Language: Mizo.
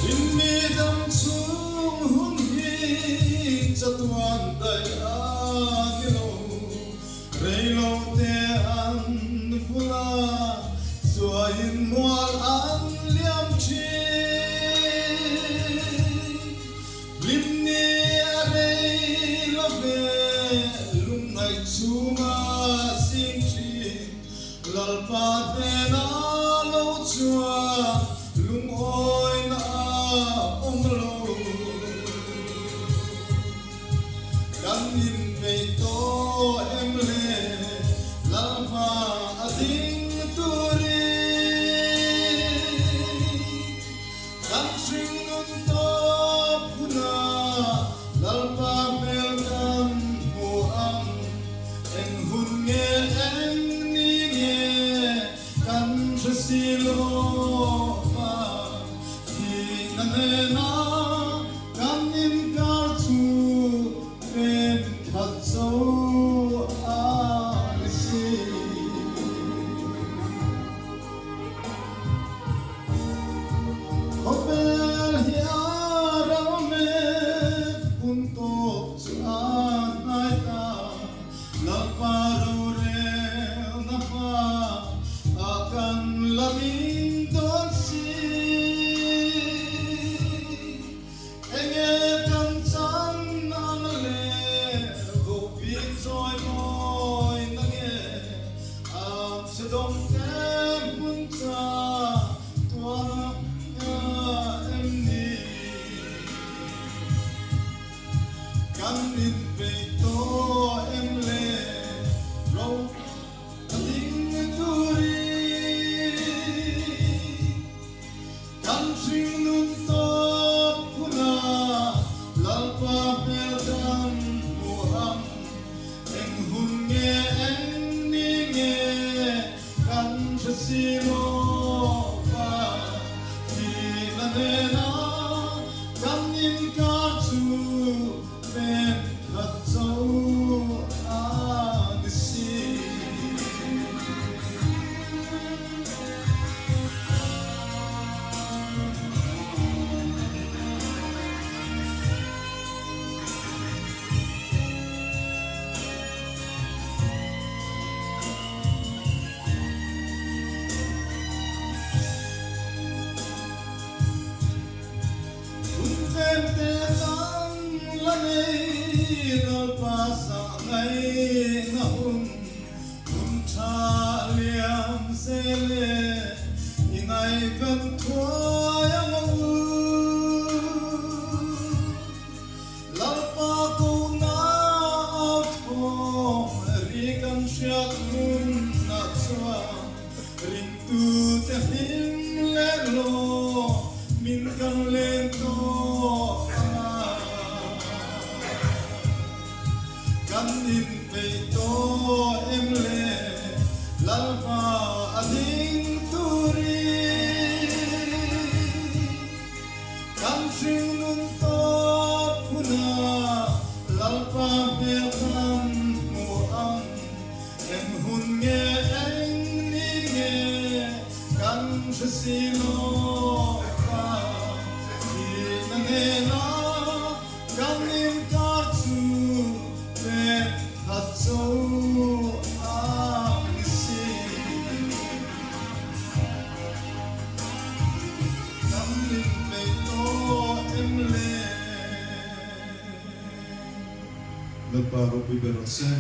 Hlimmi dam chhung hun hi chatuan daih a ni lo. Reilo te an vul a, zuaiin mual an liam thin. Hlimni a rei lo ve, lungngaih chhunga zing thin. Lalpa hnena lo chuan lungawina a awm lo. Kan inpeih tawh em le Lalpa a ding turin? Kan hringnun tawp hunah Lalpa hmel kan hmu ang. Eng hun nge eng ni nge kan hre si lo va, thihna nena kan inkar chu pen khat zo a ni si. Khawvel hi a ral mek hun tawp chu a hnai ta, Lalpa rorelna hma a kan la ding dawn si. Enge kan chan ang le vohbik chawi mawi na nge ang chhe dawng te hmun cha tuan a em ni? Kan inpeih tawh em le ro a ding turin? Kan hringnun tawp hunah Lalpa hmel kan hmu ang. Eng hun nge eng ni nge kan hre si lo va, thihna nena kan inkar chu pen khat zo a ni si. Hun tlem te kan la nei Lalpa zah ngaihna hun. Hun tha liam zel e, i ngaihven thuai ang u. Lalpa kohna au thawm ri kan hriat nunah chuan ringtute hlim leh law min kan len tawh ang a. Kan inpeih tawh em le Lalpa a ding turin? Kan hringnun tawp hunah Lalpa hmel kan hmu ang. Eng hun nge eng ni nge kan hre si lo va, thihna nena Kan inkar chu pek khat cho a ni si. Kan inpeih tawh em le? Lalpa ropui ber rawh se.